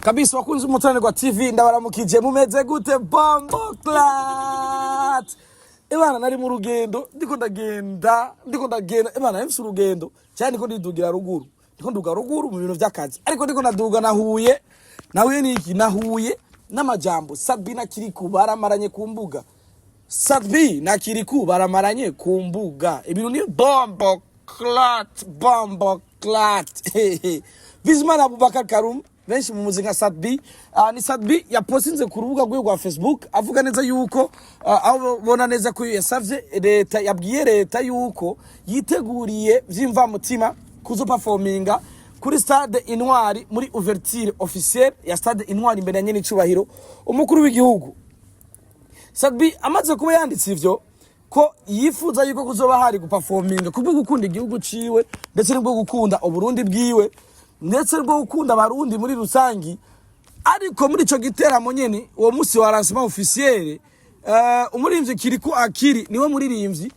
Kabisa, wakunze Umutanirwa TV, ndabaramukije. Mumeze gute? Bomboclaat! Ebana, nari mu rugendo, ndiko ndagenda, ndiko ndagenda. Ebana, mfise urugendo cyane, ndiko ndidugira ruguru, ndiko nduga ruguru mu bintu vy'akazi, ariko ndiko ndaduga nahuye n'iki? Nahuye n'amajambo Sat-B na Kirikou baramaranye ku mbuga. Sat-B na Kirikou baramaranye ku mbuga, ibintu ni bomboclaat, bomboclaat. Bizimana Abubakar Karum, benshi mu muzi nka Sat-B, ni Sat-B yapostinze ku rubuga rwiwe rwa Facebook, avuga neza yuko aho bona neza ko yasavye leta, yabwiye leta yuko yiteguriye vy'imvamutima kuzo performinga kuri Stade Intwari muri ouverture officielle ya Stade Intwari, imbere ya nyene icubahiro umukuru w'igihugu. Sat-B amaze kuba yanditse ivyo, ko yifuza yuko kuzoba hari guperforminga kubwo gukunda igihugu ciwe, ndetse nibwo gukunda Uburundi bwiwe, ndetse nibwo gukunda Abarundi muri rusangi. Ariko muri ico giteramo nyene, uwo musi wa lancement officiel, umuririmbyi Kirikou Akili niwe muririmbyi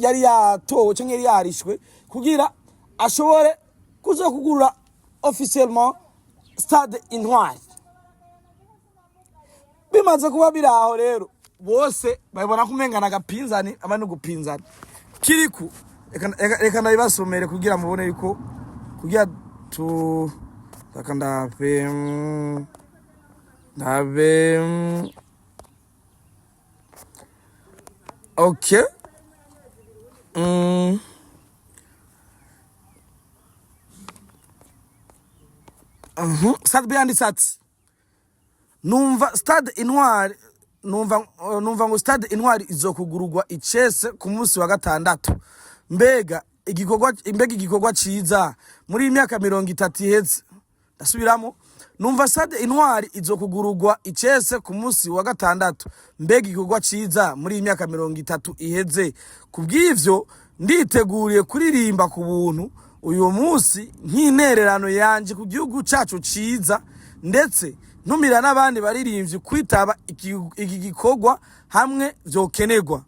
yari yatowe canke yari yarishwe kugira ashobore kuza kugurura officiellement Stade Intwari. Bimaze kuba biri aho rero, bose babibona ko umenga agapinzani, aba no gupinzana. Kirikou, reka ndabibasomere kugira mubone yuko kugira tu, reka ndabe, ndabe. Okay. Sat-B yanditse ati: "Numva Stade Intwari, numva ngo Stade Intwari izokugururwa icese ku munsi wa gatandatu. Mbega igikorwa ciza muri iyi myaka 30 iheze." Ndasubiramo: "Numva Stade Intwari izokugururwa icese ku munsi wa gatandatu. Mbega igikorwa ciza muri iyi myaka 30 iheze! Kubw'ivyo nditeguriye kuririmba ku buntu uyu munsi nk'intererano yanje ku gihugu cacu ciza, ndetse ntumira n'abandi baririmbyi kwitaba iki gikorwa hamwe vyokenerwa.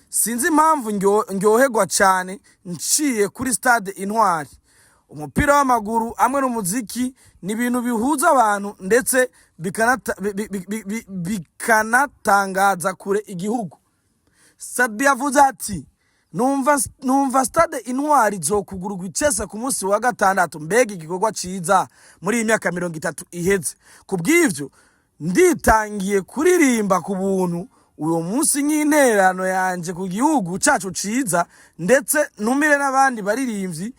Sinzi impamvu ndyoherwa cyane nciye kuri Stade Intwari. Umupira w'amaguru hamwe n'umuziki ni ibintu bihuza abantu, ndetse bikanatangaza kure igihugu." Sat-B yavuze ati: Numva Stade Intwari zokugururwa icese ku munsi wa gatandatu. Mbega igikorwa ciza muri iyi myaka 30 iheze! Kubw'ivyo nditangiye kuririmba ku buntu uyu munsi nk'intererano yanje ku gihugu cacu ciza, ndetse ntumire n'abandi baririmbyi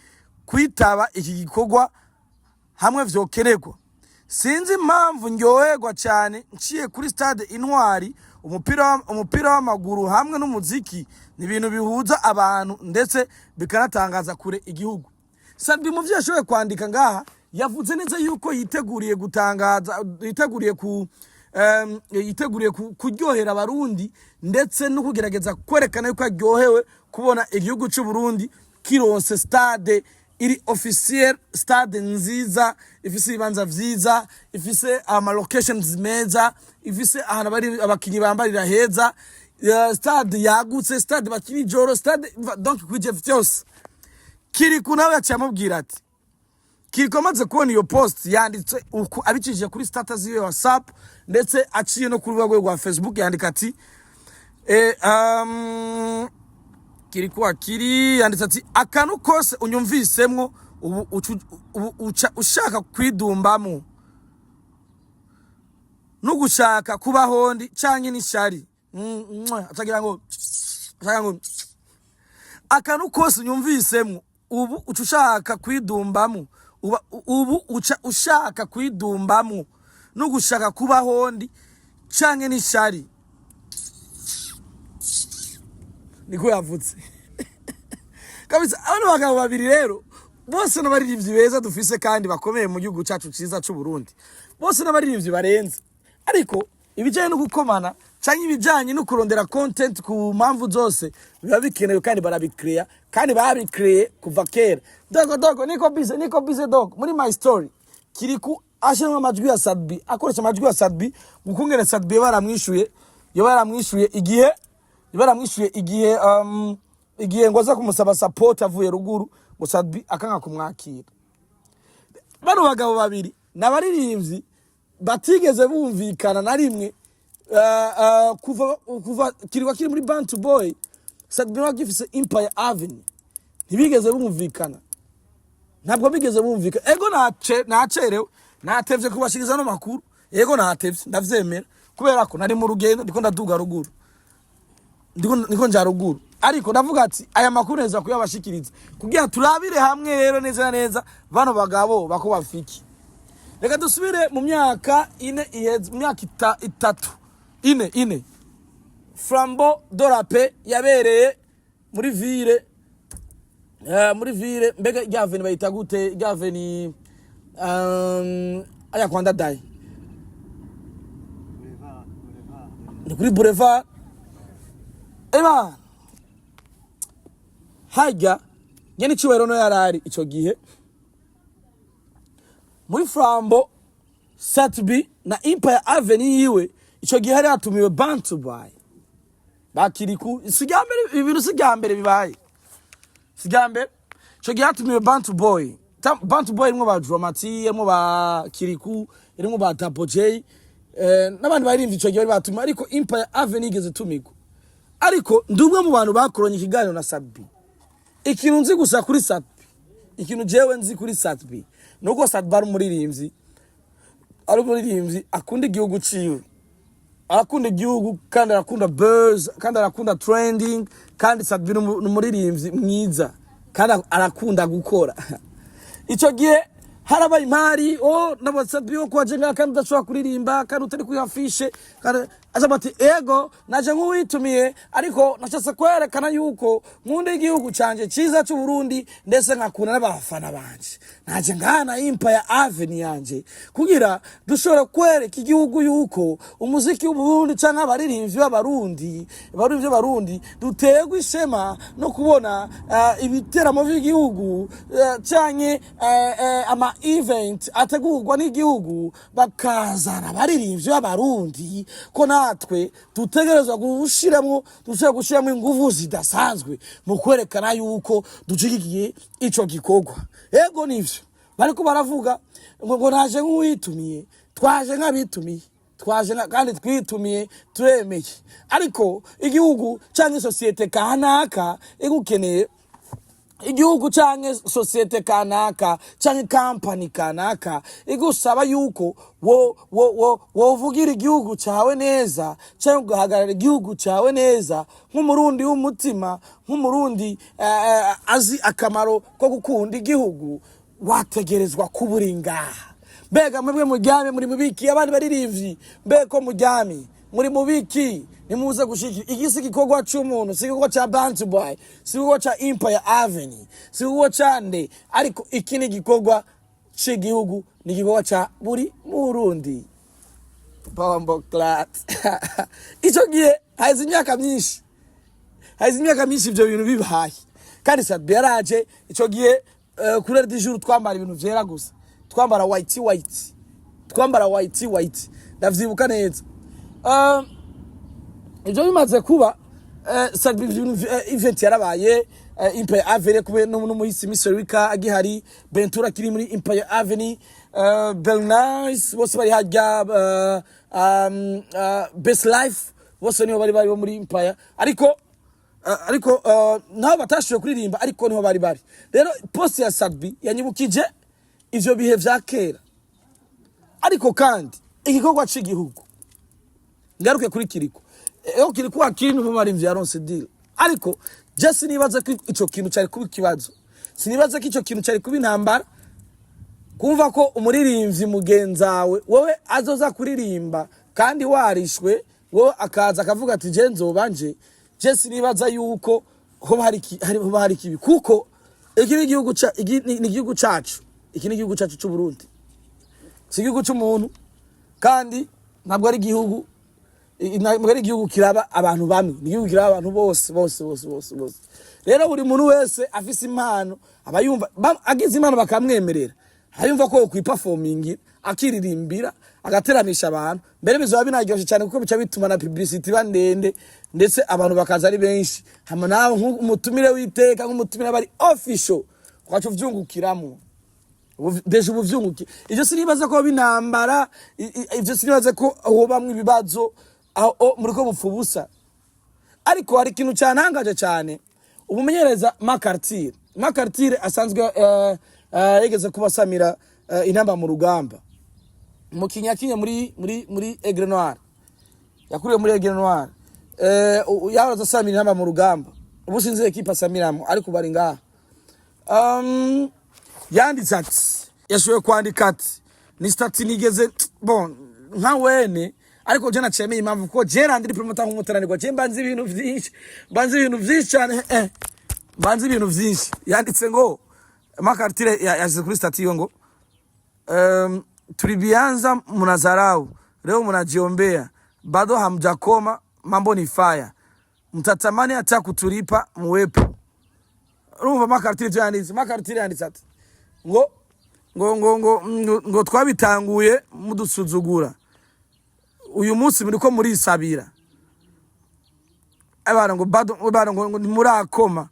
kwitaba iki gikorwa hamwe vyokenerwa. Sinzi impamvu ndyoherwa cyane nciye kuri Stade Intwari. Umupira w'amaguru hamwe n'umuziki ni ibintu bihuza abantu, ndetse bikanatangaza kure igihugu." Sat-B mu vyo yashoboye kwandika ngaha, yavuze neza yuko yiteguriye gutangaza, yiteguriye kuryohera Abarundi, ndetse no kugerageza kwerekana yuko aryohewe kubona igihugu cy'u Burundi kironse stade iri officiel, stade nziza ifise ibibanza vyiza, ifise ama locations meza, ifise ahantu bari abakinyi bambarira heza, stade yagutse, stade bakina ijoro, stade donc kwije vyose. Kirikou nawe yaciye amubwira ati, Kirikou amaze kubona iyo post yanditse uku, abicishije kuri status yiwe WhatsApp, ndetse aciye no ku rubuga rwe rwa Facebook, yandika ati, Kirikou Akili yanditse ati: "Akantu kose unyumvisemwo ubu, ubu uca ushaka kwidumbamo no gushaka kubaho ndi canke n'ishari." Acagira ngo "Akantu kose unyumvisemwo ubu uca ushaka kwidumbamo, ubu uca ushaka kwidumbamo no gushaka kubaho ndi canke n'ishari." Niko yavutse kabisa. Abano bagabo babiri rero bose n'abaririmbyi beza dufise kandi bakomeye mu gihugu cacu ciza c'u Burundi. Bose n'abaririmbyi barenze, ariko ibijanye no gukomana canke ibijanye no kurondera content ku mpamvu zose biba bikenewe, kandi barabikreya, kandi babikreye kuva kera. Dogo dogo niko bize, niko bize dogo. Muri my story, Kirikou ashiramwo amajwi ya Sat-B, akoresha amajwi ya Sat-B gukungene Sat-B baramwishuye, yo baramwishuye igihe igihe ngo aza kumusaba support avuye ruguru, ngo Sat-B akanga kumwakira. Bano bagabo babiri N'abaririmbyi batigeze bumvikana na rimwe kuva Kirikou kiri muri Bantu Boy, Sat-B nawe agifise Empire Avenue. Ntibigeze bumvikana, ntabwo bigeze bumvikana. Ego, nacerewe, natevye kubashikiriza no makuru. Ego, natevye, ndavyemera, kubera ko nari mu rugendo, ndiko ndaduga ruguru, ndiko nja ruguru. Ariko ndavuga ati aya makuru neza kuyabashikiriza kugira turabire hamwe rero neza na neza bano bagabo bako bafiki. Reka dusubire mu myaka 4 iheze, mu myaka 3, 4, 4, Flambeau de la Paix yabereye muri ville, muri ville. Mbega rya avenue bayita gute? Rya avenue aya kwa Ndadaye? Boulevard, boulevard. Ni kuri boulevard. Eba hajya nyene icubahiro no yarari ico gihe muri Flambeau. Sat-B na Empire Avenue yiwe, ico gihe hari hatumiwe Bantu Boy bakiriku. Si irya mbere, ibintu si irya mbere bibaye, si irya mbere. Ico gihe hatumiwe Bantu Boy. Bantu Boy irimwo ba Dramati, irimwo ba Kiriku, irimwo ba Tapo J, n'abandi baririmbyi ico gihe bari batumiwe, ariko Empire Avenue igeze itumirwa. Ariko ndi umwe mu bantu bakoranye ikiganiro na Sat-B. Ikintu nzi gusa kuri Sat-B, ikintu jewe nzi kuri Sat-B, nuko Sat-B ari umuririmbyi akunda igihugu ciwe, arakunda igihugu kandi arakunda buzz kandi arakunda trending. Kandi Sat-B ni umuririmbyi mwiza kandi arakunda gukora. Ico gihe harabaye impari o nabo Sat-B yo kwaje ngaha kandi udashobora kuririmba kandi utari kuri affiche. Kandi aza ati: "Ego, naje nk'uwitumiye, ariko nashatse kwerekana yuko nkunda igihugu canje ciza c'u Burundi, ndetse nkakunda n'abafana banje. Naje ngaha na Empire Avenue yanje kugira dushobora kwereka igihugu yuko umuziki w'Uburundi canke abaririmbyi b'Abarundi, abaririmbyi b'Abarundi duterwa ishema no kubona ibiteramo vy'igihugu canke ama event ategurwa n'igihugu, bakazana abaririmbyi b'Abarundi, ko natwe dutegerezwa gushiramwo, dushobora gushiramwo inguvu zidasanzwe mu kwerekana yuko dushigikiye ico gikorwa." Ego, nivyo bariko baravuga ngo naje nk'uwitumiye, twaje nk'abitumiye, twaje kandi twitumiye, turemeye. Ariko igihugu canke sosiyete kanaka igukeneye, igihugu canke sosiyete kanaka canke kampani kanaka igusaba yuko wo wo wo wovugira igihugu cawe neza canke ugahagarara igihugu cawe neza nk'Umurundi w'umutima, nk'Umurundi azi akamaro ko gukunda igihugu, wategerezwa kuba uri ngaha. Mbega mwebwe muryame muri mubiki? Abandi baririmbyi, mbega ko muryame muri mubiki? Nimuze gushikira iki. Si igikorwa c'umuntu, si igikorwa ca Bantu Boy, si igikorwa ca Empire Avenue, si igikorwa ca nde, ariko iki ni igikorwa c'igihugu, ni igikorwa ca buri Murundi. Bomboclaat. Ico gihe haheze imyaka myinshi, haheze imyaka myinshi ivyo bintu bibaye. Kandi Sat-B yaraje ico gihe, couleur du jour twambara ibintu vyera gusa, twambara white white, twambara white white, ndavyibuka neza. Ivyo bimaze kuba, Sat-B event yarabaye, Empire Avenue kumwe n'umuhisi Mr Rika agihari, Bentura akiri muri Empire Avenue, Belnice, bose bari hajya, Best Life, bose niho bari bo muri Empire. Ariko nabo batashoboye kuririmba, ariko niho bari bari. Rero post ya Sat-B yanyibukije ivyo bihe vya kera. Ariko kandi igikorwa c'igihugu, ngaruke kuri Kiriko. Ego, Kiriko akiri mu marimvyi yaronse deal, ariko je sinibaza ko ico kintu cari kuba ikibazo, sinibaza ko ico kintu cari kuba intambara, kumva ko umuririmbyi mugenzawe wowe azoza kuririmba kandi warishwe, wowe akaza akavuga ati: "Je nzoba nje." Je sinibaza yuko hoba hari kibi, kuko iki ni igihugu iki ni igihugu cacu, iki ni igihugu cacu c'u Burundi, si igihugu c'umuntu. Kandi ntabwo ari igihugu kiraba abantu bamwe, ni igihugu kiraba abantu bose bose bose bose bose. Rero buri muntu wese afise impano aba yumva agize impano bakamwemerera, ayumva ko kwiperformingira, akiririmbira, agateramisha abantu. Mbere bizoba binaryoshe cyane, kuko bica bituma na publicity iba ndende, ndetse abantu bakaza ari benshi. Hama nawe nk'umutumire w'iteka, nk'umutumire aba ari official, ugaca uvyungukiramo. Déjà ubu vyungukiye. Ivyo sinibaza ko binambara, ivyo sinibaza ko hobamwo ibibazo aho muriko bupfa ubusa. Ariko hari ikintu cyantangaje cyane. Umumenyereza Makartire, Makartire asanzwe yigeze kuba asamira Intamba mu Rugamba, umukinyi yakinye muri Aigle Noir, yakuriye muri Aigle Noir, yahoze asamira Intamba mu Rugamba. Ubu sinzi ekipa asamiramo, ariko bari ngaha. Yanditse ati, yashoboye kwandika ati ni statut nigeze bon nka wene, ariko je nacemeye impamvu kuko je Landry Promoter nk'umuteranirwa, je mbanzi ibintu vyinshi, mbanzi ibintu vyinshi cyane, mbanzi ibintu vyinshi. Yanditse ngo Makartire yashyize kuri statut yiwe ngo tulibianza mnadharau, leo mnajiombea, bado hamjakoma, mambo ni fire, mtatamani hata kutulipa muwepo. Urumva Makartire ivyo yanditse? Makartire yanditse ati ngo twabitanguye mudusuzugura, uyu munsi muriko murisabira abana, ngo bado bana, ngo ntimurakoma,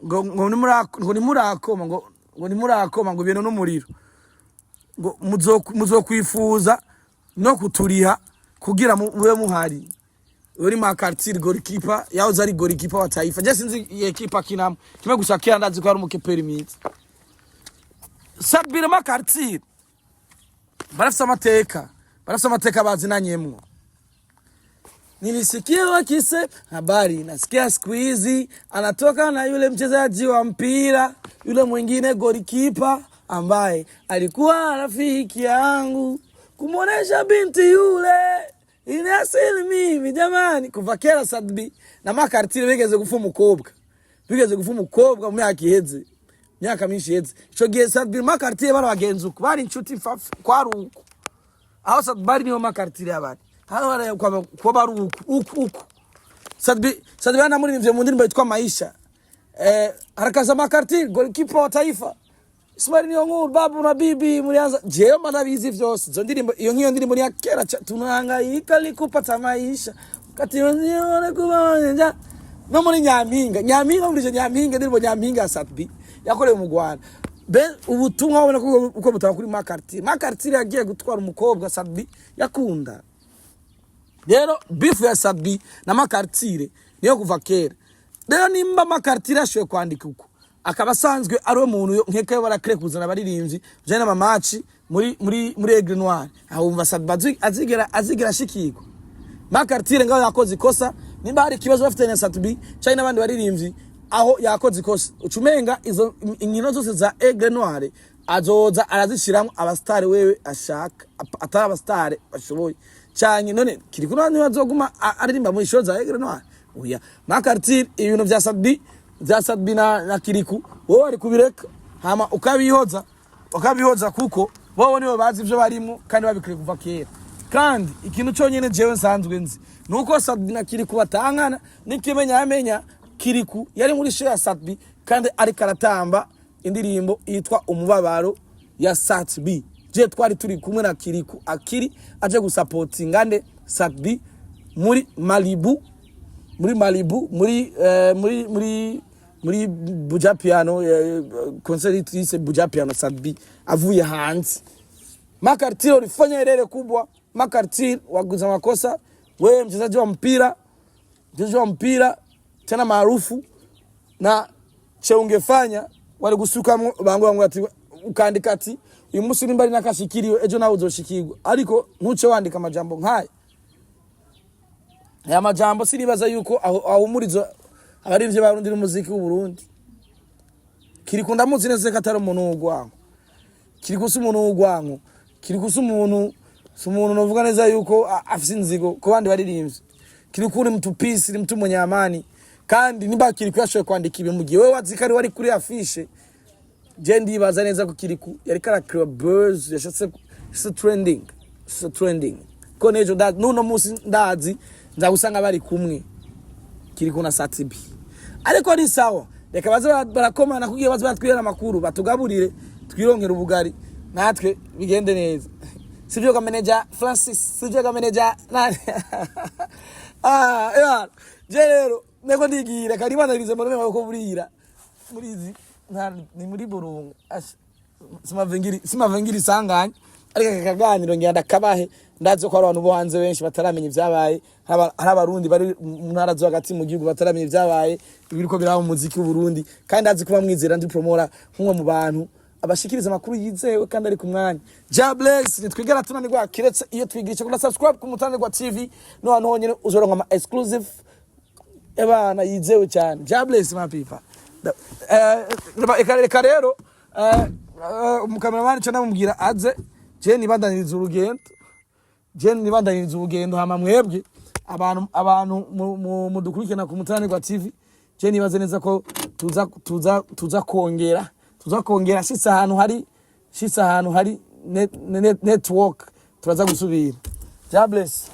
ngo ntimurakoma, ngo ntimurakoma, ngo ibintu n'umuriro, ngo muzokwifuza no kuturiha kugira mube muhari. Uri Makartire, goalkeeper, yahoze ari goalkeeper wa Taifa. Je sinzi iyi ekipa akinamo, kimwe gusa kera ndazi ko ari umukeperi mwiza. Sabira Makartire barafise amateka, barafise amateka bazinanyemwo. Nilisikia wakise habari, nasikia siku hizi anatoka na yule mchezaji wa mpira, yule mwingine golikipa ambaye alikuwa rafiki yangu, kumwonesha binti yule ini asili mimi jamani. Kuva kera Sadbi na Makartire bigeze gufa umukobwa, bigeze gufa umukobwa mu myaka iheze, myaka myinshi iheze. Ico gihe Sadbi na Makartire bari bagenzi uko, bari inshuti mfafu, kwari uko aho Sadbi bari niho Makartire yabari hano, bari kwa bari uku uku uku. Sadbi yanamuririmbye mu ndirimbo yitwa Maisha, harakaza Makartire, goalkeeper wa Taifa, Ismail Niyonkuru, babu na bibi mulianza. Jewe manabizi vyose izo ndirimbo, iyo nk'iyo ndirimbo ni ya kera. Tunahangaika likupata maisha wakati wengine kuba no muri Nyampinga, Nyampinga muri Nyampinga, indirimbo Nyampinga ya Satbi yakorewe mu Rwanda. Be ubutumwa ubona ko uko butaba kuri Makartire. Makartire yagiye gutwara umukobwa Satbi yakunda. Rero beef ya Sadbi na Makartire niyo kuva kera. Rero nimba Makartire ashoboye kwandika uko, akaba asanzwe ari we muntu nkeka yo barakire kuzana abaririmbyi bijanye n'amamaci muri Aigle Noir, aho wumva Sadbi azigera ashikirwa. Makartire ngaho yakoze ikosa. Nimba hari ikibazo bafitanye na Sadbi cyangwa n'abandi baririmbyi, aho yakoze ikosa. Ucumenga izo inkino zose za Aigle Noir azoza arazishiramwo abastare wewe ashaka, atari abastare bashoboye cyane. None kiri kuri niba azoguma aririmba muri show za Aigle Noir? Oya, Makartire, ibintu vya Sadbi na Kiriku wowe ari kubireka, hama ukabihoza, ukabihoza, kuko bobo nibo bazi ivyo barimo kandi babikwiye kuva kera. Kandi ikintu cyonyine jewe nsanzwe nzi nuko Sadbi na Kiriku batangana n'ikimenya amenya. Kiriku yari muri show ya Sadbi kandi ariko aratamba indirimbo yitwa Umubabaro ya Sadbi. Je twari turi kumwe na Kiriku akiri aje gusapotinga nde? Sadbi muri Malibu, muri Malibu, muri Buja Piano, concert yise Buja Piano. Sadbi avuye hanze. Makartire ulifanya erreur kubwa. Makartire waguza makosa. Wewe mchezaji wa mpira, mchezaji wa mpira tena maarufu, na che ungefanya wari gusukamwo bangu ati ukandika ati uyu munsi nimba ari nakashikiriwe, ejo nawe uzoshikirwa, ariko ntuce wandika amajambo nk'aya. Aya majambo sinibaza yuko ahumuriza abarivyo barundi n'umuziki w'Uburundi. Kiriku ndamuzi neza ko atari umuntu w'urwango. Kiriku si umuntu w'urwango. Kiriku si umuntu novuga neza yuko afise inzigo ku bandi baririmbyi. Kiriku ni mtu peace, ni mtu mwenye amani. Kandi nimba Kiriku yashoboye kwandika ibi mu gihe wewe wazi ko ari wari kuri affiche, je ndibaza neza ko Kiriku yariko arakira buzz, yashatse trending, yashatse trending, ko nejo nuno musi ndazi nza gusanga bari kumwe Kiriku na Satibi. Ariko ni sawa, reka baze barakomana kugira baze batwihera amakuru, batugaburire, twironkere ubugari natwe bigende neza. Sivyo ka manager Francis? Sivyo ka manager nani? Ah yeah, je rero neko ndigira karibanarize muri ko burira murizi ni muri Burunga. Asha. Simave ngira isanganya, ariko aka kaganiro ngira ndakabahe. Ndazi ko hari abantu bo hanze benshi bataramenya ivyabaye, hari Abarundi bari mu ntara zo hagati mu gihugu bataramenya ivyabaye, ibiriko biraba mu muziki w'Uburundi. Kandi ndazi kuba mwizera Ndi Promoter nk'umwe mu bantu abashikiriza amakuru yizewe kandi ari ku mwanya. Jah bless. Nitwigera tunanirwa kiretse iyo twigisha. Kuri subscribe ku Mutananirwa TV, no hantu honyene uzoronka ama exclusive ebana yizewe cyane. Jah bless, my people. Reka rero umukameramani cyo namubwira aze, je nibandaniriza urugendo, je nibandaniriza urugendo. Hama mwebwe abantu mudukurikirana ku Mutananirwa TV, je nibaze neza ko tuza kongera shitse ahantu hari network, turaza gusubira. Jah bless.